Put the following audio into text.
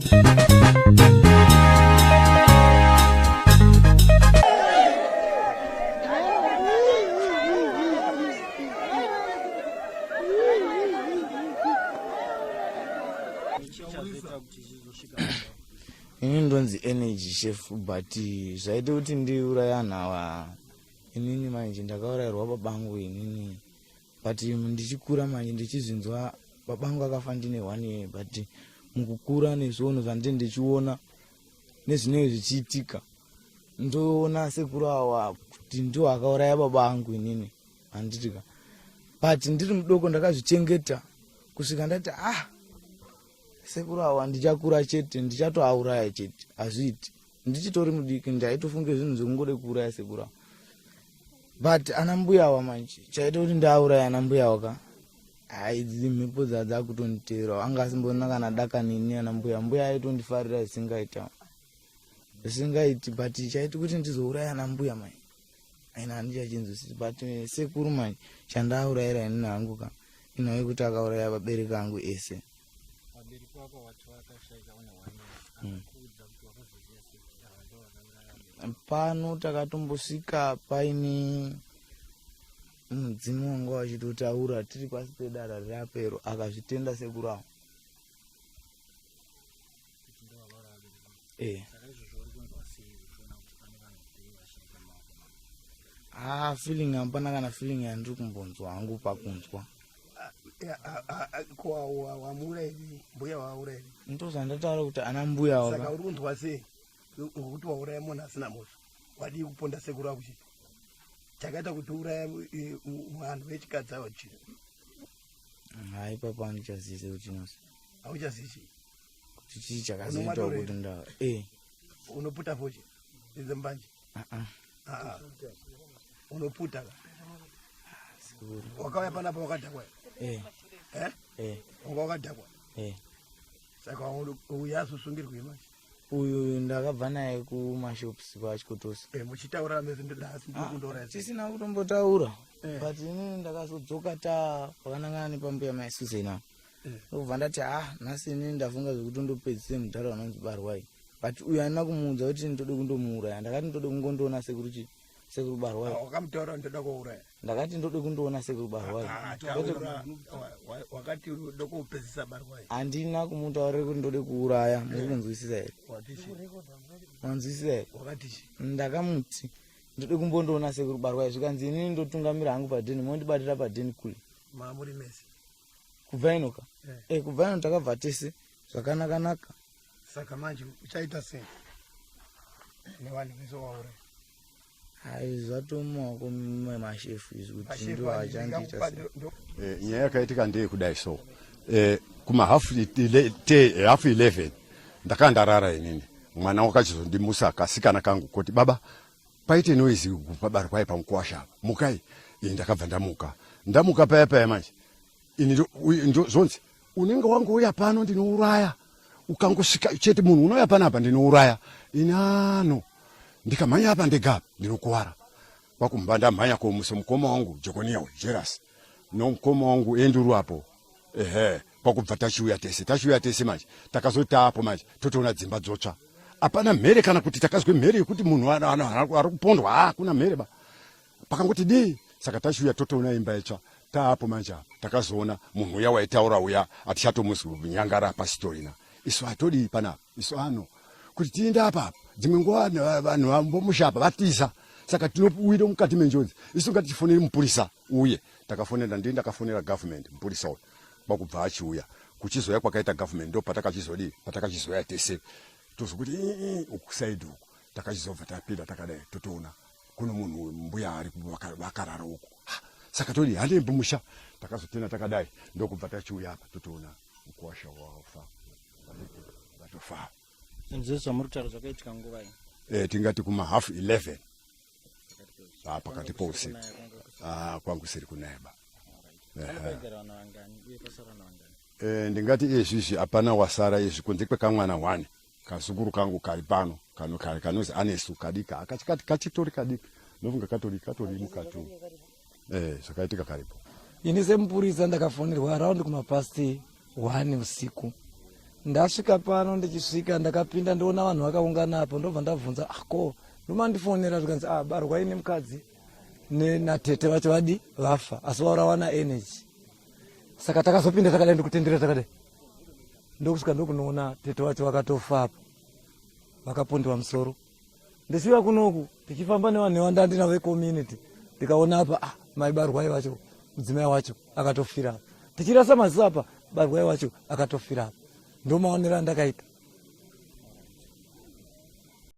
Ini ndonzi Energy Chef, but zvaita kuti ndiuraya anhu ava, inini manje ndakaurayirwa babangu inini, but ndichikura manje ndichizvinzwa, babangu akafa ndine one year, but mukukura nezvionho zvandine ndichiona nezvinenge zvichiitika, ndoona sekuru awa kuti ndiwo akauraya baba angu inini, handitika? But ndiri mudoko ndakazvichengeta kusvika ndati, ah, sekuru awa ndichakura chete, ndichatoauraya chete. Hazviiti. Ndichitori mudiki ndaitofunge zvinhu zvekungode kuuraya sekuru awa, but ana mbuya awa manje chaita kuti ndiauraya ana mbuya awa ka, hai, idzi mhepo dzadzakutonditeerawo. Anga asimbona kana daka nini ana mbuya. Mbuya aitondifarira zvisingaita, zvisingaiti, but chaiti kuti ndizouraya ana mbuya manje aina handichachinzwisisi. But sekuru manje chandaurayira inini hangu ka, inhau yekuti akauraya vabereki angu ese. Vabereki vako wati vakashaika une one year. Akakuudza kuti wakazoziva sei kuti ava ndo vakauraya vabereki? Pano takatombosvika paine mudzimu wanga wachitotaura tiri pasi pedara rirapero, akazvitenda sekuru avo kuti ndo vakauraya vabereki vako. Eh. Saka izvozvo uri kunzwa sei uchiona kuti pane vanhu upenyu vashaika mumaoko mako? Ah, feeling hapana kana feeling yandiri kumbonzwa hangu pakunzwa. Ko wamuurayiri mbuya, waurayiri? Ndozvandataura kuti ana mbuya Saka ava. Uri kunzwa sei ngokuti wauraya munhu asina mhosva? Wadii kuponda sekuru ako? Chii chakaita kuti uraya vanhu vechikadzi ava? Chii? Hai, papa, handichazivi kuti chinozi. Hauchazivi chii? Kuti chii chakazoita Unomwa kuti nda e. Unoputa foche idze mbanje? Ah. Ah, unoputa ka? Sekuru. Wakauya panapa wakadhakwa? Eh. Eh? Eh. Wanga wakadhakwa? Eh. Saka uyu azosungirwei manje? Uyu ndakabva naye kumashops kwaChikotosi. Eh, muchitaura mese nhasi ndiri kundouraya? Tisina kutombotaura. Eh. But inini ndakazodzoka ta pakanangana nepambuya mai Susan apa, ndobva ndati, ah, nhasi inini ndafunga zvekuti ndopedzise mudhara unonzi Barwai. But uyu handina kumuudza kuti ndode kundomuuraya. Ndakati ndode kungondoona sekuru chi, sekuru Barwai. Ah, wakamutaura ndoda kuuraya? Ndakati ndode kundoona sekuru Barwai. Ah, taura. Wakati ndokupedzisa Barwai. Handina kumutaurira kuti ndode kuuraya. Muri kunzwisisa here? Watichi? Manzwisisa here? Wakatichi? Ndakamuti ndode kumbondoona sekuru Barwai, zvikanzi inini ndotungamira hangu padheni, mondibatira padheni kule. Mamuri mese? Kubva inoka. Eh. Eh, kubva ino takabva tese zvakanakanaka. Saka manje uchaita sei nevanhu vese wauraya? Hai, zvatomumaoko memashefu izvi kuti ndo achandiita sei. Eh, nyaya yakaitika ndeyekudai so, kuma half 11 ndakanga ndarara inini. Mwana wakachizondimusa, kasikana kangu, kuti, "Baba, paite noise paBarwai pamukwasha apa, mukai." Ini ndakabva ndamuka. Ndamuka paya paya manje ini zvonzi, "Unenge wangouya pano ndinouraya, ukangosvika chete munhu unouya panapa ndinouraya." Ini ano ndikamhanya apa ndega apa ndinokuwara. Kwakumba ndamhanya komusa mukoma wangu Jokonia uyu Jeras nomukoma wangu Enduru apo. Ehe, kwakubva tachiuya tese. Tachiuya tese manje takazotapo manje totoona dzimba dzotsva, hapana mhere kana kuti takazwe mhere yekuti munhu ari kupondwa. Hakuna mhere ba, pakangoti dii. Saka tachiuya totoona imba itsva. Taapo manje apa takazoona munhu uya waitaura uya atichatomuzwi nyangara pasitorina. Isu hatodii panapa? Isu ano kuti tiinde apapa, dzimwe nguva vanhu vambomusha apa vatiza, saka tinowira mukati menjodzi. Isu ngatichifoneri mupurisa uye. Takafonera, ndii ndakafonera government, mupurisa uyu kwakubva achiuya. Kuchizoya kwakaita government ndo patakachizodii, patakachizoya tese tozokuti uku side uku. Takachizobva tapinda takadai, totoona kuno munhu uyu, mbuya ari vakarara uku. Ha, saka todii? Handei mumusha. Takazotena takadai, ndokubva tachiuya apa, totoona mukuwasha wafa, vatofa. Zvinhu zvamuri kutaura zvakaitika nguva iyi? Eh, tingati kuma half 11. Ah, pakati pousiku. Ah, kwangu siri kunaya ba. Pano paigara vanhu vangani uye pasara vanhu vangani? Eh, ndingati izvizvi hapana wasara izvi kunze kwekamwana one, kazukuru kangu kari pano, kano kari kanozi Anesu, kadika akachikati kachitori kadiki, ndofunga katori mukati umu. Eh, zvakaitika karipo. Ini semupurisa ndakafonерwa around kumapast 1 usiku. Ndasvika pano, ndichisvika ndakapinda ndoona vanhu vakaungana apo, ndobva ndabvunza, ah, ko ndomandifonera, zvikanzi, ah, barwai nemukadzi natete vacho vadi vafa, asi vaurawa naEnergy. Saka takazopinda takadai, ndikutendera takadai, ndokusvika ndokunoona tete vacho vakatofa apo, vakapondewa musoro. Ndichiuya kunoku tichifamba nevanhu nevandandina vecommunity, ndikaona apa, ah, mai Barwai vacho, mudzimai wacho akatofira apa. Tichirasa maziso apa, Barwai wacho akatofira apa. Ndomaonero andakaita.